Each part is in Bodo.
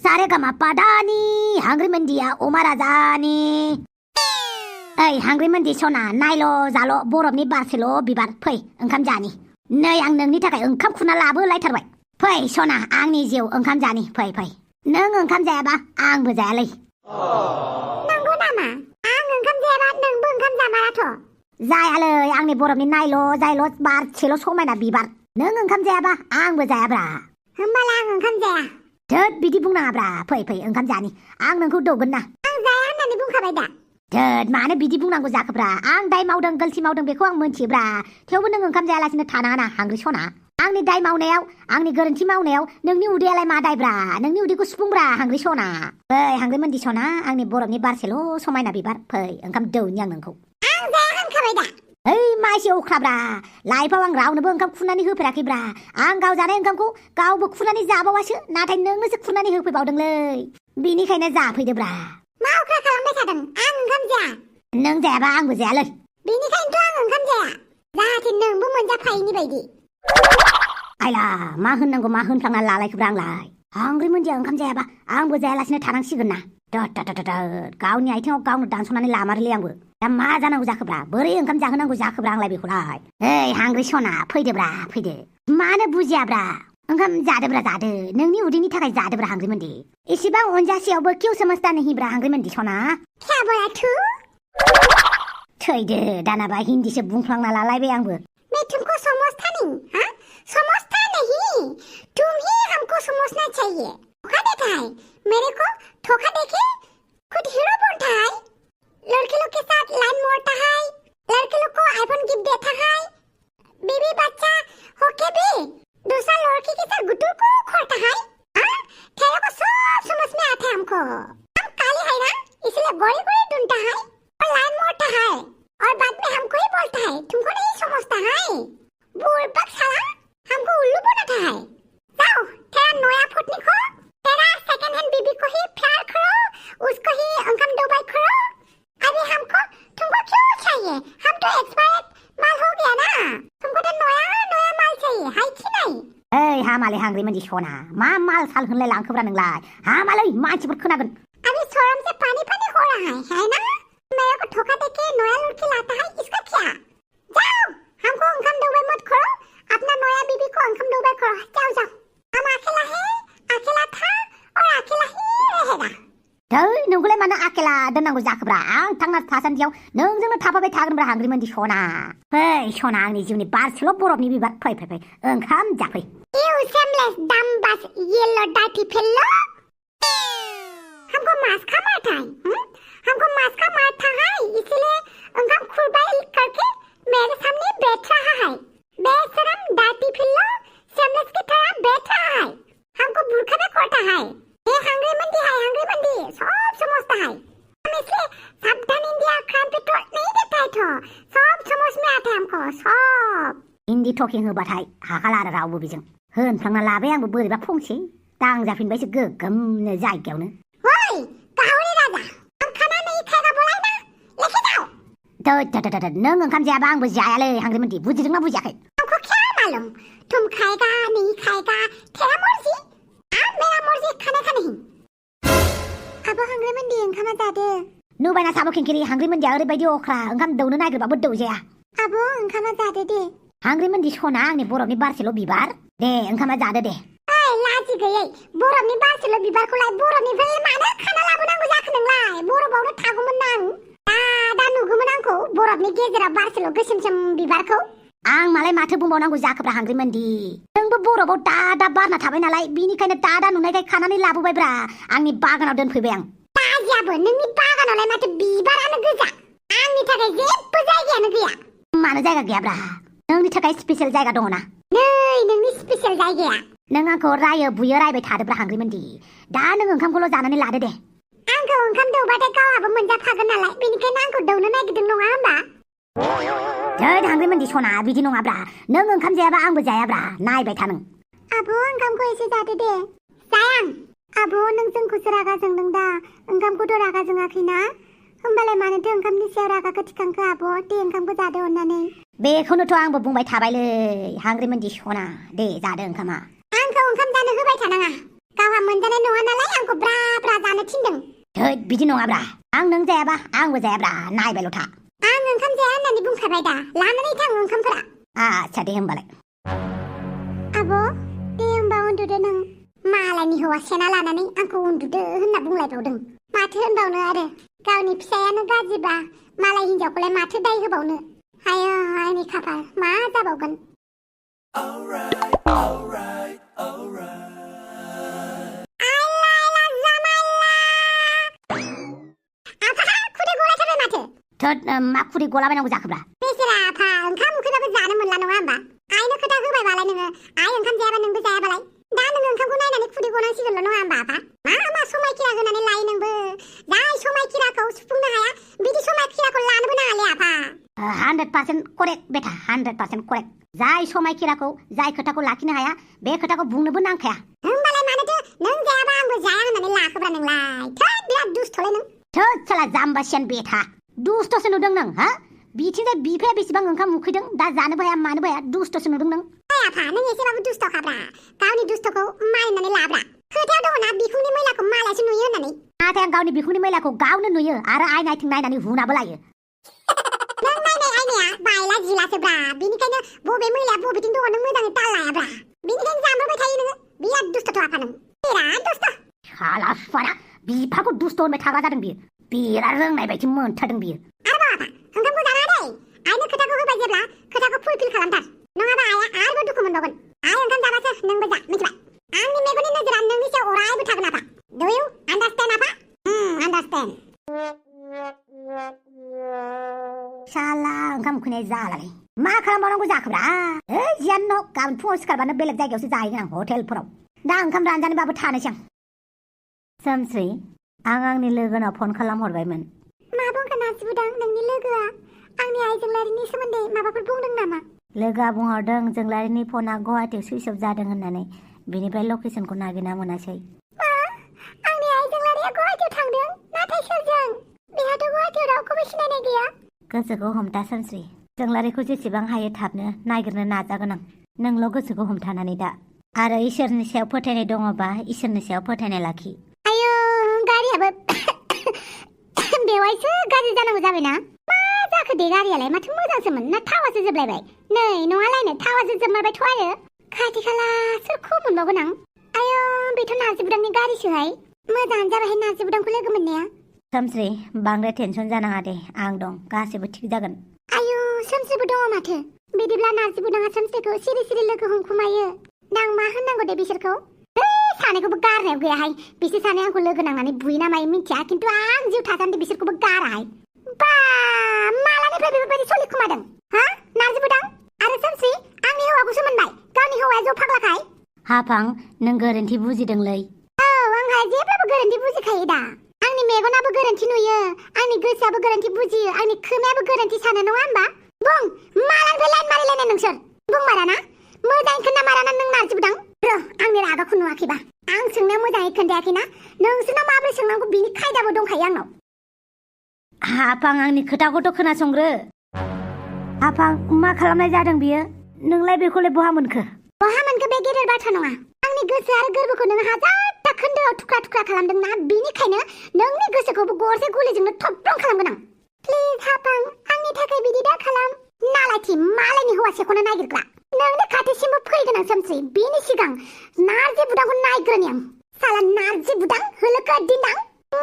सारेगामापादानि हांग्रिमोनदिया अमाराजानि ओइ हांग्रिमोनदि सना नायल' जाल' बरफनि बारसेल' बिबार फै ओंखाम जानि नै आं नोंनि थाखाय ओंखाम खुना लाबोलायथारबाय फै सना आंनि जिउ ओंखाम जानि फै फै नों ओंखाम जायाबा आंबो जायालै नंगौ नामा आं ओंखाम जायाबा नोंबो ओंखाम जामाराथ' जायालै आंनि बरफनि नायल' जायल' बारसेल' समायना बिबार नों ओंखाम जायाबा आंबो जायाब्रा होमबालाय आं ओंखाम जाया थोद बिदि बुंनाङाब्रा फै फै ओंखाम जानि आं नोंखौ दौगोन ना आं जाया होननानै बुंखाबाय दा थोद मानो बिदि बुंनांगौ जाखोब्रा आं दाय मावदों गोलति मावदों बेखौ आं मोनथियोब्रा थेवबो नों ओंखाम जायालासिनो थानाङा ना हांग्रि सना आंनि दाय मावनायाव आंनि गोरोन्थि मावनायाव नोंनि उदैयालाय मा दायब्रा नोंनि उदैखौ सुफुंब्रा हांग्रि सना फै हांग्रि मोनदि सना आंनि बरफनि बारसेल' समायना बिबार फै ओंखाम दौनि आं नोंखौ आं जाया होनखाबाय दा ओइ मा एसे अख्राब्रा लाइफआव आं रावनोबो ओंखाम खुरनानै होफेराखैब्रा आं गाव जानाय ओंखामखौ गावबो खुरनानै जाबावासो नाथाय नोंनोसो खुरनानै होफैबावदोंलै बेनिखायनो जाफैदोब्रा मा अख्रा खालामबाय थादों आं ओंखाम जाया नों जायाबा आंबो जायालै बेनिखायनोथ' आं ओंखाम जाया जाहाथे नोंबो मोनजाफायैनि बायदि आइला मा होननांगौ मा होनफ्लांना लालायखोब्रा आंलाय हांग्रि मोनदिया ओंखाम जायाबा आंबो जायालासिनो थानांसिगोन ना गावनि आथिङाव गावनो दानस'नानै लामारोलै आंबो दा मा जानांगौ जाखोब्रा बोरै ओंखाम जाहोनांगौ जाखोब्रा आंलाय बेखौलाय ओइ हांग्रि सना फैदोब्रा फैदो मानो बुजियाब्रा ओंखाम जादोब्रा जादो नोंनि उदैनि थाखाय जादोब्रा हांग्रि मोनदि इसेबां अनजासेयावबो क्यों समझता नहींब्रा हांग्रि मोनदि सना क्या बोला तू थैदो दानाबा हिन्दीसो बुंफ्लांना लालायबाय आंबो मैं तुमको समझता नहीं हाँ समझता नहीं तुम ही हमको समझना चाहिए धोखा देता है मेरे को धोखा देके खुद हीरो बनता है लड़के लोग के साथ लाइन मोड़ता है लड़के लोग को आईफोन गिफ्ट देता है बीवी बच्चा होके भी दूसरा लड़की के साथ गुड्डू को खोलता है हाँ तेरे को सब समझ में आता है हमको हम काले है ना इसलिए गोली गोली ढूंढता है और लाइन मोड़ता है और बाद में हमको ही बोलता है तुमको नहीं समझता है बुड़बक साला हमको उल्लू बनाता है जाओ तेरा नया फुटनी को तेरा सेकंड हैंड बीबी को ही प्यार करो उसको ही अंकम डुबाई करो अभी हमको तुमको क्यों चाहिए हम तो एक्सपायर्ड माल हो गया ना तुमको तो नया नया माल चाहिए है कि नहीं ओइ हामालै हांग्रि मोनदि सना मा माल साल होनलाय लांखोब्रा नोंलाय हामालै मानसिफोर खोनागोन अभी शोरूम से पानी पानी हो रहा है ना मेरे को धोखा देके नया लड़की लाता है इसका क्या जाओ हमको अंकम डुबाई मत करो अपना नया बीबी को अंकम डुबाई करो जाओ जाओ हम अकेला है अकेला था और अकेला ही रहेगा थै नोंखौलाय मानो आकेला दोननांगौ जाखोब्रा आं थांना थासान्दियाव नोंजोंनो थाफाबाय थागोनब्रा हांग्रि मोनदि सना फै सना आंनि जिउनि बारसेल' बरफनि बिबार फै फै फै ओंखाम जाफै You shameless dumb bus yellow dirty fellow हमको मास्का मारता है हमको मास्का मारता है इसलिए अंकम खुरबाई करके मेरे सामने बैठ रहा है बेशरम dirty fellow shameless की तरह बैठ रहा है हमको बुरखा में खोलता है ये हांग्री मंडी सब समझता है हम इसलिए सावधान इंडिया क्राइम पेट्रोल नहीं देता है तो सब समझ में आता है हमको सब हिन्दी टकिं होबाथाय हाखाला आरो रावबो बेजों होनफ्लांना लाबाय आंबो बोरैबा फंसे दांजाफिनबायसो गोगोमनो जायगायावनो ओइ गावनि राजा हम खाना नहीं खाएगा बोला ना लेके जाओ नों ओंखाम जायाबा आंबो जायालै हांग्रि मोनदि बुजिदोंना बुजियाखै हमको क्या मालूम तुम खाएगा नहीं खाएगा तेरा मर्जी मेरा मर्जी खाने का नहीं अब हांग्रि मोनदि ओंखामा जादो नुबायना साबो खिंखिरि हांग्रि मोनदिया ओरैबायदि अख्रा ओंखाम दौनो नागिरबाबो दौजाया अब ओंखामा जादो दे हांग्रि मोनदि सना आंनि बरफनि बारसेल' बिबार दे ओंखामा जादो दे ओइ लाजि गैयै बरफनि बारसेल' बिबारखौलाय बरफनिफ्राय मानो खाना लाबोनांगौ जाखो नोंलाय बरफावनो थागौमोन आं दा नुगौमोन आंखौ बरफनि गेजेराव बारसेल' गोसोम बिबारखौ आं मालाय माथो बुंबावनांगौ जाखोब्रा हांग्रि मोनदि नोंबो बरफाव दा बारना थाबाय नालाय बिनिखायनो दा नुनायखाय खानानै लाबोबायब्रा आंनि बागानाव दोनफैबाय आं दाजियाबो नोंनि बागानावलाय माथो बिबारानो गोजा आंनि थाखाय जेबो जायगायानो गैया मानो जायगा गैयाब्रा नोंनि थाखाय स्पेसियेल जायगा दङ ना नै नोंनि स्पेसियेल जायगाया नों आंखौ रायो बुयो रायबाय थादोब्रा हांग्रि मोनदि दा नों ओंखामखौल' जानानै लादो दे आंखौ ओंखाम दौबाथाय गावहाबो मोनजाफागोन नालाय बेनिखायनो आंखौ दौनो नागिरदों नङा होमबा थोद हांग्रि मोनदि सना बिदि नङाब्रा नों ओंखाम जायाबा आंबो जायाब्रा नायबाय था नों आब' ओंखामखौ एसे जादो दे जाया आब' नों जोंखौसो रागा जोंदों दा ओंखामखौथ' रागा जोङाखैना होमबालाय मानोथो ओंखामनि सायाव रागाखौ थिखांखो आब' दे ओंखामखौ जादो अननानै बेखौनोथ' आंबो बुंबाय थाबायलै हांग्रि मोनदि सना दे जादो ओंखामा आंखौ ओंखाम जानो होबाय थानाङा गावहा मोनजानाय नङा नालाय आं आंखौ ब्रा ब्रा जानो थिनदों थै बिदि नङाब्रा आं नों जायाबा आंबो जायाब्रा नायबायल' था आं ओंखाम जाया होननानै बुंखाबाय दा लानानै थां ओंखामफोरा आच्छा दे होमबालाय आब' दे होमबा उन्दुदो नों मालायनि हौवा सेना लानानै आंखौ उन्दुदो होनना बुंलायबावदों माथो होनबावनो आरो गावनि फिसायानो गाज्रिबा मालाय हिनजावखौलाय माथो दाय होबावनो आयो आंनि खाफाल मा जाबावगोन थोद मा खुदै गलाबायनांगौ जाखोब्रा बेसेरा आफा ओंखाम उखैबाबो जानो मोनला नङा होमबा आइनो खोथा होबायबालाय नोङो आइ ओंखाम जायाबा नोंबो जायाबालाय दा नोङो ओंखामखौ नायनानै खुदै गनांसिगोनल' नङा होमबा आफा मा समायखिरा होनानै लायो नोंबो जाय समायखिराखौ सुफुंनो हाया बिदि समायखिराखौ लानोबो नाङालै आफा 100% करेक्ट बेटा 100% करेक्ट जाय समायखिराखौ जाय खोथाखौ लाखिनो हाया बे खोथाखौ बुंनोबो नांखाया होमबालाय मानोथो नों जायाबा आंबो जाया होननानै लाखोब्रा नोंलाय थोद बिराद दुस्थ'लै नों थोद साला जाम्बासियान बेथा दुस्थ'सो नुदों नों हा बिथिंजाय बिफाया बेसेबां ओंखाम उखैदों दा जानोबो हाया मानोबो हाया दुस्थ'सो नुदों नों आफा नों एसेबाबो दुस्थ'खाब्रा गावनि दुस्थ'खौ मानिनानै लाब्रा खोथायाव दङना बिखुंनि मैलाखौ मालायसो नुयो होननानै नाथाय आं गावनि बिखुंनि मैलाखौ गावनो नुयो आरो आयनाथिं नायनानै हुनाबो लायो नों नायनाय आयनाया बायला जिलासोब्रा बिनिखायनो बबे मैलाया बबेथिं दङ नों मोजाङै ताल लायाब्रा बिनिखायनो जाम्बाबाय थायो नोङो बिराद दुस्थ'थ' आफा नों बिराद दुस्थ' साला फारा बिफाखौ दुस्थ' होनबाय थाग्रा जादों बियो बिराद रोंनाय बायदि मोनथारदों बियो आरोबाव आफा ओंखामखौ जानाङा दै आइनो खोथाखौ होबाय जेब्ला खोथाखौ फुलफिल खालामथार नङाबा आइया आरोबाव दुखु मोनबावगोन आइ ओंखाम जाबासो नोंबो जा मिथिबाय आंनि मेगननि नोजोरा नोंनि सायाव अरायबो थागोन आफा डु इउ आन्डारस्टेन्ड आफा आन्डारस्टेन्ड साला ओंखाम उखैनाय जालालै मा खालामबावनांगौ जाखोब्रा जियानो न' गाबोन फुङाव सिखारबानो बेलेग जायगायावसो जाहैगोन आं हटेलफोराव दा ओंखाम रानजानोबाबो थानोसै आं सोमस्रि आं आंनि लोगोनाव फन खालामहरबायमोन मा बुंखो नाजिबुदां नोंनि लोगोआ आंनि आइ जोंलारिनि सोमोन्दै माबाफोर बुंदों नामा लोगोआ बुंहरदों जोंलारिनि फना गुवाहाटियाव सुइच अफ जादों होननानै बिनिफ्राय लकेसनखौ नागिरना मोनासै आंनि आइ जोंलारिया गुवाहाटियाव थांदों नाथाय सोरजों बेहाथ' गुवाहाटियाव रावखौबो सिनायनाय गैया गोसोखौ हमथा सोमस्रि जोंलारिखौ जेसेबां हायो थाबनो नागिरनो नाजागोन आं नोंल' गोसोखौ हमथानानै दा आरो इसोरनि सायाव फोथायनाय दङबा इसोरनि सायाव फोथायनाय लाखि आयौ गारियाबो बेवहायसो गाज्रि जानांगौ जाबायना मा जाखो दे गारियालाय माथो मोजांसोमोन ना थावासो जोबलायबाय नै नङालायनो थावासो जोबमारबायथ' आरो खाथि खाला सोरखौ मोनबावगोन आं आयौ बेथ' नाजिबुदांनि गारिसोहाय मोजाङानो जाबायहाय नाजिबुदांखौ लोगो मोननाया सोमस्रि बांद्राय टेनसन जानाङा दे आं दं गासैबो थिग जागोन आयौ सोमस्रिबो दङ माथो बिदिब्ला नाजिबुदाङा सोमस्रिखौ सिरि सिरि लोगो हमखुमायो दा आं मा होननांगौ दे बिसोरखौ सानैखौबो गारनायाव गैयाहाय बिसोर सानै आंखौ लोगो नांनानै बुयै ना मायो मिन्थिया खिन्थु आं जिउ थासान्दि बिसोरखौबो गाराहाय बा मालानिफ्राय बेफोरबायदि सलिखुमादों हा नाजिबुदां आरो सोमस्रि आंनि हौवाखौसो मोनबाय गावनि हौवाया ज' फाग्लाखाय हाफां नों गोरोन्थि बुजिदोंलै औ आंहा जेब्लाबो गोरोन्थि बुजिखायो दा आंनि मेगनाबो गोरोन्थि नुयो आंनि गोसोआबो गोरोन्थि बुजियो आंनि खोमायाबो गोरोन्थि सानो नङा होमबा बुं मालानिफ्राय लाइन मारिलायनाय नोंसोर बुंमाराना मोजाङै खोन्थामाराना नों नाजिबुदां आंनि रागाखौ नुवाखैबा आं सोंनायाव मोजाङै खोन्थायाखैना नोंसोरनाव माबोरै सोंनांगौ बिनि खायदाबो दंखायो आंनाव हाफां आंनि खोथाखौथ' खोनासंग्रो हाफां मा खालामनाय जादों बियो नोंलाय बेखौलाय बहा मोनखो बे गेदेर बाथ्रा नङा आंनि गोसो आरो गोरबोखौ नों हाजारथा खोन्दोआव थुख्रा थुख्रा खालामदोंना बिनिखायनो नोंनि गोसोखौबो गरसे गुलिजोंनो थब्लं खालामगोन आं प्लिज हाफां आंनि थाखाय बिदि दा खालाम नालायथि मालायनि हौवा सेखौनो नागिरग्रा नोंनि खाथिसिमबो फैगोन आं सोमस्रि बिनि सिगां नारजि बुदांखौ नायग्रोनि आं साला नारजि बुदां होलोखो दिन्दां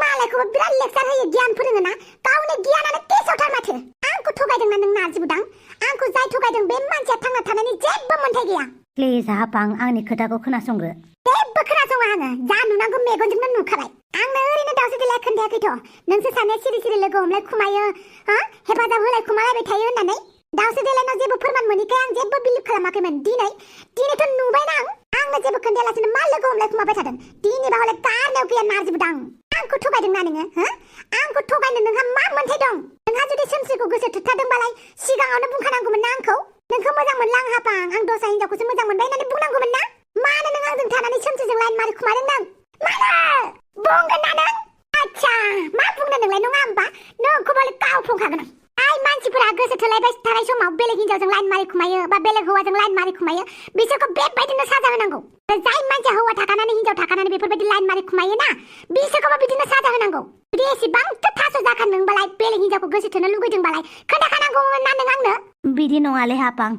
मालायखौबो बिराद लेक्सार होयो गियान फोरोङोना गावनि गियानानो गेसावथार माथो आंखौ थगायदोंना नों नारजि बुदां आंखौ जाय थगायदों बे मानसिया थांना थानायनि जेबो मोन्थाय गैया प्लिज हाफां आंनि खोथाखौ खोनासंग्रो जेबो खोनासङा आङो जा नुनांगौ मेगनजोंनो नुखाबाय आंनो ओरैनो दावसो देलाय खोन्थायाखैथ' नोंसोर सानैया सिरि सिरि लोगो हमलाय खुमायो हेफाजाब होलाय खुमालायबाय थायो होननानै दावसो देलायनाव जेबो फोरमान मोनिखाय आं जेबो बिलिभ खालामाखैमोन दिनैथ' नुबायना आंनो जेबो खोन्थायालासिनो मा लोगो हमलाय खुमाबाय थादों दिनैबा हले गारनायाव गैया नारजि बुदां आंखौ थगायदोंना नोङो आंखौ थगायनो नोंहा मा मोन्थाय दं नोंहा जुदि सोमस्रिखौ गोसो थुथारदोंबालाय सिगाङावनो बुंखानांगौमोन ना आंखौ नोंखौ मोजां मोनला आं हाफां आं दस्रा हिनजावखौसो मोजां मोनबाय होननानै बुंनांगौमोन ना मानो नों आंजों थानानै सोमस्रिजों लाइन मारि खुमादों नों मानो बुंगोन ना नों आच्छा मा बुंनो नोंलाय नङा होमबा नोंखौ हले गावफुंखागोन आं मानसिफोरा गोसो थोलायबाय थानाय समाव बेलेग हिनजावजों लाइन मारि खुमायो बा बेलेग हौवाजों लाइन मारि खुमायो बिसोरखौ बेबायदिनो साजा होनांगौ जाय मानसिया हौवा थाखानानै हिनजाव थाखानानै बेफोरबायदि बायदि लाइन मारि खुमायोना बिसोरखौबो बिदिनो साजा होनांगौ। जुदि एसेबांथ' थास' जाखा नोंबालाय बेलेग हिनजावखौ गोसो थोनो लुगैदोंबालाय खोन्थाखानांगौमोन ना नों आंनो। बिदि नङालै हाफां,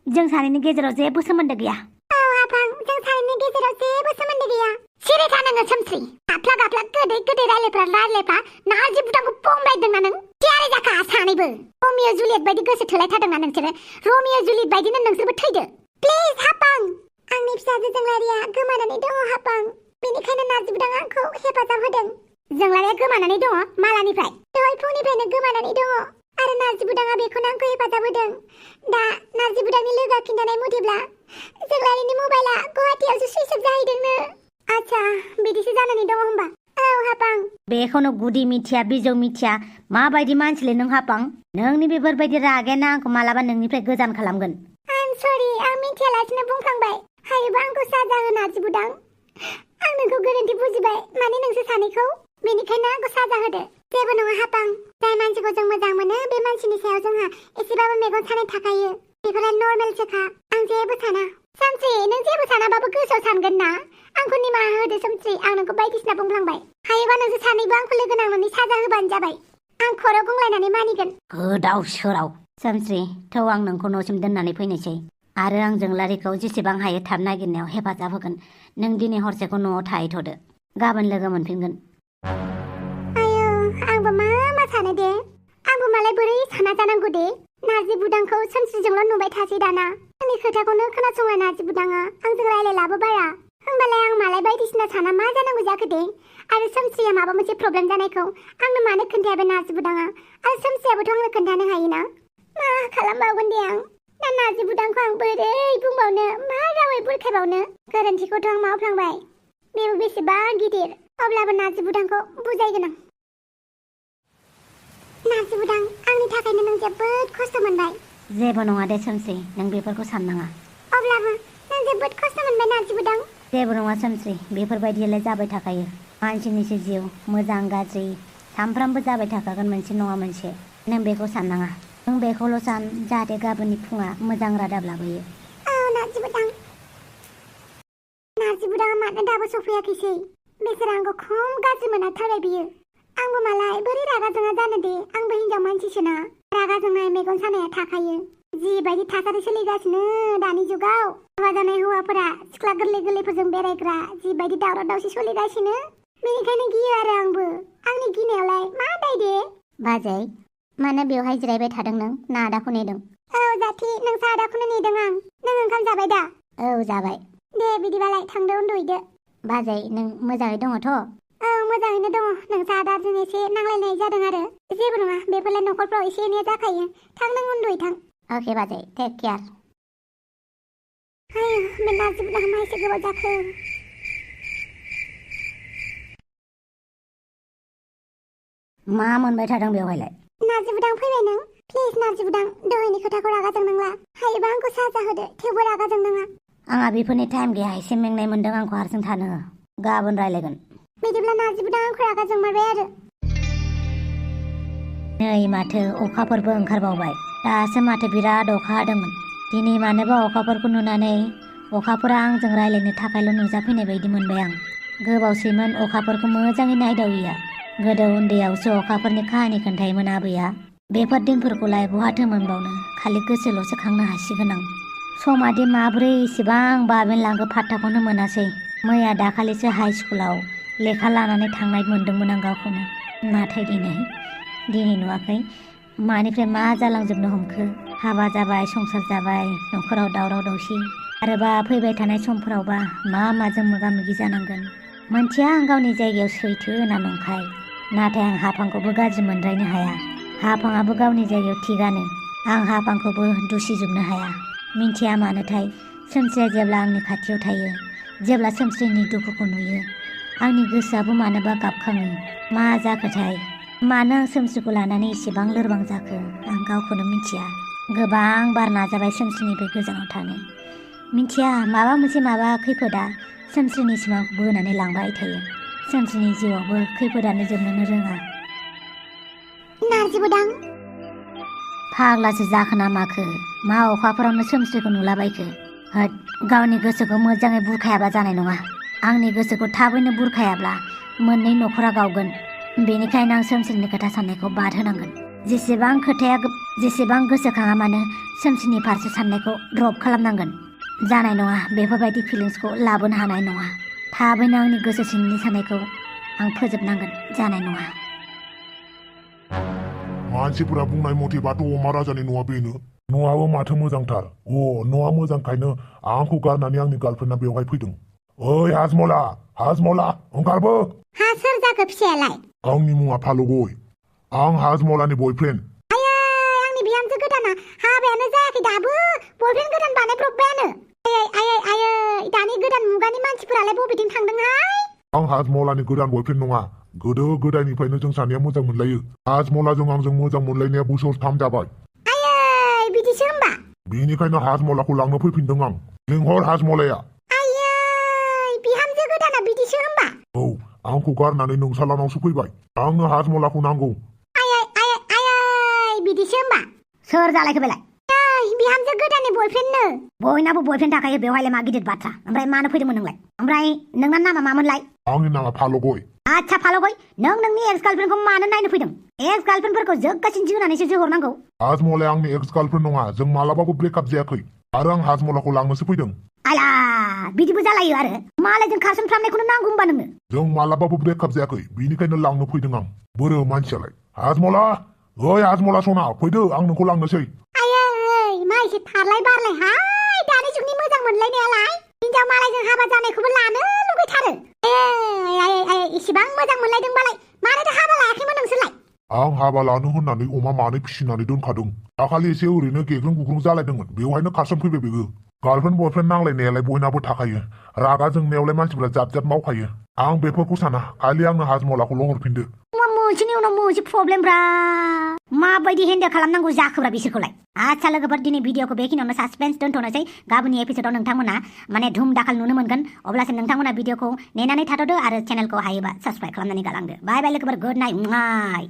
जों सानैनि गेजेराव जेबो सोमोन्दो गैया। औ हाफां, जों सानैनि गेजेराव जेबो सोमोन्दो गैया। सिरि था नोङो सोमस्रि। गाफ्ला गाफ्ला गोदै रायलायफा नारजि बुदांखौ बुंलायदोंना नों? थियारि जाखा सानैबो। रमिअ जुलियट बायदि गोसो थोलायथारदोंना नोंसोरो? रमिअ जुलियट बायदिनो नोंसोरबो थैदो। प्लिज हाफां, आंनि फिसाजो जोंलारिया गोमानानै दङ हाफां। बेनिखायनो नारजि बुदांआ आंखौ हेफाजाब होदों। जोंलारिया गोमानानै दङ? मालानिफ्राय? दहाय फुंनिफ्रायनो गोमानानै दङ आरो नारजि बुदांआ बेखौनो आंखौ हेफाजाब होदों। दा नारजि बुदांनि लोगोआ खिन्थानाय मथेब्ला जोंलारिनि मबाइला गुवाहाटियावसो सुइस अफ जाहैदोंनो। आच्छा, बिदिसो जानानै दङ होमबा? औ हाफां। बेखौनो गुदि मिथिया बिजौ मिथिया माबायदि मानसिलै नों हाफां? नोंनि बेफोरबायदि रागायानो आंखौ मालाबा नोंनिफ्राय गोजान खालामगोन। आं सरि, आं मिथियालासिनो बुंफ्लांबाय। हायोबा आंखौ साजा हो नारजि बुदां। आं नोंखौ गोरोन्थि बुजिबाय, माने नोंसोर सानैखौ। बेनिखायनो आंखौ साजा होदो। जेबो नङा हाफां, जाय मानसिखौ जों मोजां मोनो बे मानसिनि सायाव जोंहा एसेबाबो मेगन सानाय थाखायो। बेफोरो नर्मेलसोखा, आं जेबो साना। सोमस्रि, नों जेबो सानाबाबो गोसोआव सानगोन ना? आंखौ निमाहा होदो सोमस्रि, आं नोंखौ बायदिसिना बुंफ्लांबाय। हायोबा नोंसोर सानैबो आंखौ लोगो नांनानै साजा होबानो जाबाय। आं खर' गंलायनानै मानिगोन। गोदाव सोराव। सोमस्रि, थौ आं नोंखौ न'सिम दोननानै फैनोसै आरो आं जोंलारिखौ जेसेबां हायो थाब नागिरनायाव हेफाजाब होगोन। नों दिनै हरसेखौ न'आव थाहैथ'दो, गाबोन लोगो मोनफिनगोन। आयौ, आंबो मा सानो दे? आंबो मालाय बोरै साना जानांगौ दे? नारजि बुदांखौ सोमस्रिजोंल' नुबाय थासै दाना। आंनि खोथाखौनो खोनासंला नारजि बुदांआ, आंजों रायलायलाबो बारा। होमबालाय आं मालाय बायदिसिना साना मा जानांगौ जाखो दे? आरो सोमस्रिया माबा मोनसे प्रब्लेम जानायखौ आंनो मानो खोन्थाया बे नारजि बुदांआ? आरो सोमस्रियाबोथ' आंनो खोन्थानो हायोना? मा खालामबावगोन दे आं? दा नारजि बुदांखौ आं बोरै बुंबावनो, मा रावै बुरखायबावनो? गोरोन्थिखौथ' आं मावफ्लांबाय, बेबो बेसेबा गिदिर। अब्लाबो नारजि बुदांखौ बुजायगोन आं। नारजि बुदां, आंनि थाखायनो नों जोबोद खस्थ' मोनबाय। जेबो नङा दे सोमस्रि, नों बेफोरखौ साननाङा। अब्लाबो नों जोबोद खस्थ' मोनबाय नारजि बुदां। जेबो नङा सोमस्रि, बेफोरबायदियालाय जाबाय थाखायो। मानसिनिसो जिउ, मोजां गाज्रि सानफ्रामबो जाबाय थाखागोन मोनसे नङा मोनसे। नों बेखौ साननाङा, नों बेखौल' सान जाहाथे गाबोननि फुङा मोजां रादाब लाबोयो। औ नारजि बुदां। नारजि बुदांआ मानो दाबो सफैयाखैसै? बेसोर आंखौ खम गाज्रि मोनथारबाय बियो। आंबो मालाय बोरै रागा जोङा जानो दे? आंबो हिनजाव मानसिसोना, रागा जोंनाय मेगन सानाया थाखायो। जिबायदि थासारि सोलिगासिनो दानि जुगाव, हाबा जानाय हौवाफोरा सिख्ला गोरलै गोरलैफोरजों बेरायग्रा जिबायदि दावराव दावसि सोलिगासिनो, बेनिखायनो गियो आरो आंबो। आंनि गिनायावलाय मा दाय दे? बाजै, मानो बेवहाय जिरायबाय थादों नों? ना आदाखौ नेदों? औ जाथि, नोंसा आदाखौनो नेदों आं। नों ओंखाम जाबाय दा? औ जाबाय। दे बिदिबालाय थांदो उन्दुहैदो। बाजै, नों मोजाङै दङथ'? औ मोजाङैनो दङ। नोंसा आदाजों एसे नांलायनाय जादों आरो जेबो नङा, बेफोरलाय न'खरफ्राव एसे एनैया जाखायो। थां नों उन्दुयै थां। अके बाजै, टेक केयार। आयौ, बे नारजि बुदांआ मा एसे गोबाव जाखो? मा मोनबाय थादों बेवहायलाय? नारजि बुदां, फैबाय नों? प्लिज नारजि बुदां, दहायनि खोथाखौ रागा जोंनांला। हायोबा आंखौ साजा होदो, थेवबो रागा जोंनाङा। आंहा बेफोरनि टाइम गैया, एसे मेंनाय मोन्दों, आंखौ हारसिं थानो हो। गाबोन रायलायगोन। बिदिब्ला नारजि बुदां आंखौ रागा जोंमारबाय आरो। नै माथो अखाफोरबो ओंखारबावबाय। दासो माथो बिराद अखा हादोंमोन। दिनै मानोबा अखाफोरखौ नुनानै अखाफोरा आंजों रायलायनो थाखायल' नुजाफैनाय बायदि मोनबाय आं। गोबावसैमोन अखाफोरखौ मोजाङै नायदाविया। गोदो उन्दैयावसो अखाफोरनि काहानि खोन्थायोमोन आबैया। बेफोर दिनफोरखौलाय बहाथो मोनबावनो, खालि गोसोल'सो खांनो हासिगोन आं। समादि माब्रै इसेबां बाबेनलांगो फात्ताखौनो मोनासै। मैया दाखालिसो हाइ स्कुलाव लेखा लानानै थांनाय मोन्दोंमोन आं गावखौनो। नाथाय दिनै नुवाखै मानिफ्राय मा जालांजोबनो हमखो। हाबा जाबाय, संसार जाबाय, न'खराव दावराव दावसि, आरोबा फैबाय थानाय समफोरावबा मा माजों मोगा मोगि जानांगोन। मोनथिया आं गावनि जायगायाव सैथो ना नंखाय, नाथाय आं हाफांखौबो गाज्रि मोनद्रायनो हाया। हाफांआबो गावनि जायगायाव थिगानो, आं हाफांखौबो दुसिजोबनो हाया। मिन्थिया मानोथाय सोमस्रिया जेब्ला आंनि खाथियाव थायो, जेब्ला सोमस्रिनि दुखुखौ नुयो, आंनि गोसोआबो मानोबा गाबखाङो। मा जाखोथाय? मानो आं सोमस्रिखौ लानानै एसेबां लोरबां जाखो, आं गावखौनो मिन्थिया। गोबां बार नाजाबाय सोमस्रिनिफ्राय गोजानाव थानो। मिन्थिया माबा खैफोदा सोमस्रिनि सिमांखौ बोनानै लांबाय थायो। सोमस्रिनि जिउआवबो खैफोदानो जोबनोनो रोङा। नारजि बुदां, फाग्लासो जाखो ना माखो? मा अखाफोरावनो सोमस्रिखौ नुलाबायखो? होद, गावनि गोसोखौ मोजाङै बुरखायाबा जानाय नङा। आंनि गोसोखौ थाबैनो बुरखायाब्ला मोननै न'खरा गावगोन। बेनिखायनो आं सोमसिनि खोथा साननायखौ बाद होनांगोन। जेसेबां गोसोखाङा मानो सोमसिनि फारसे साननायखौ ड्रप खालामनांगोन। जानाय नङा, बेफोरबायदि फिलिंसखौ लाबोनो हानाय नङा। थाबैनो आंनि गोसो सिंनि साननायखौ आं फोजोबनांगोन। जानाय नङा। मानसिफोरा बुंनाय मथेबाथ' अमा राजानि न'आ बेनो। न'आबो माथो मोजांथार। न'आ मोजांखायनो आंखौ गारनानै आंनि गार्लफ्रेन्डा बेवहाय फैदों। ओइ हाजमला ओंखारबो। हा सोर जाखो फिसायालाय? आंनि मुङा फालगय। आं हाजमलानि बयफ्रेन्ड। आयै आंनि बिहामजो गोदाना हाबायानो जायाखै दाबो बयफ्रेन्ड गोदान बानायब्रबबायानो। आयै दानि गोदान मुगानि मानसिफोरालाय बबेथिं थांदोंहाय? आं हाजमलानि गोदान बयफ्रेन्ड नङा। गोदो गोदायनिफ्रायनो जों सानैया मोजां मोनलायो। हाजमलाजों आंजों मोजां मोनलायनाया बोसोरथाम जाबाय। आयै बिदिसो होमबा? बेनिखायनो हाजमलाखौ लांनो फैफिनदों आं। लिंहर हाजमलाया। आयै बिहामजो गोदाना बिदिसो होमबा? औ, आंखौ गारनानै नोंसालानावसो फैबाय। आंनो हाजमलाखौ नांगौ। आयै बिदिसो होमबा? सोर जालायखो बेलाय? बिहामजो गोदाननि बयफ्रेन्डनो। बयनाबो बयफ्रेन्ड थाखायो, बेवहायलाय मा गिदिर बाथ्रा। ओमफ्राय मानो फैदोंमोन नोंलाय? ओमफ्राय नोंना नामा मामोनलाय? आंनि नामा फालगय। आच्छा फालगय, नों नोंनि एक्स गार्लफ्रेन्डखौ मानो नायनो फैदों? एक्स गार्लफ्रेन्डफोरखौ जोगासिनो जोनानैसो जोहरनांगौ। हाजमलाया आंनि एक्स गार्लफ्रेन्ड नङा। जों मालाबाबो ब्रेकआप जायाखै। आरो आं हाजमलाखौ लांनोसो फैदों। आला बिदिबो जालायो आरो? मालायजों खारसनफ्रामनायखौनो नांगौ होनबा नोंनो? जों मालाबाबो ब्रेकआप जायाखै, बेनिखायनो लांनो फैदों आं। बोरो मानसियालाय। हाजमला, ओइ हाजमला सना, फैदो, आं नोंखौ लांनोसै। आयै मा एसे थारलाय बारलाय हाय दानि जुगनि मोजां मोनलायनायालाय। हिनजाव मालायजों हाबा जानायखौबो लानो लुगैथारो। आयै इसिबां मोजां मोनलायदोंबालाय मानोथो हाबा लायाखैमोन नोंसोरलाय? आं हाबा लानो होननानै अमा मानै फिसिनानै दोनखादों। दाखालि एसे ओरैनो गेग्रुं गुग्रुं जालायदोंमोन, बेवहायनो खारसनफैबाय बेबो। गार्लफ्रेन्ड बयफ्रेन्ड नांलायनायालाय बयनाबो थाखायो। रागा जोंनायावलाय मानसिफ्रा जाब मावखायो। आं बेफोरखौ साना, खालि आंनो हाजमलाखौल' हरफिनदो। मोनसेनि उनाव मोनसे प्रब्लेमब्रा। माबायदि हेन्डेल खालामनांगौ जाखोब्रा बिसोरखौलाय? आच्छा लोगोफोर, दिनै भिडिअखौ बेखिनियावनो सासपेन्स दोनथ'नोसै। गाबोननि एपिसोडआव नोंथांमोना माने धुम दाखाल नुनो मोनगोन। अब्लासिम नोंथांमोना भिडिअखौ नेनानै थाथ'दो आरो चेनेलखौ हायोबा साबस्क्राइब खालामनानै गालांदो। बाय बाय लोगोफोर, गुड नाइट।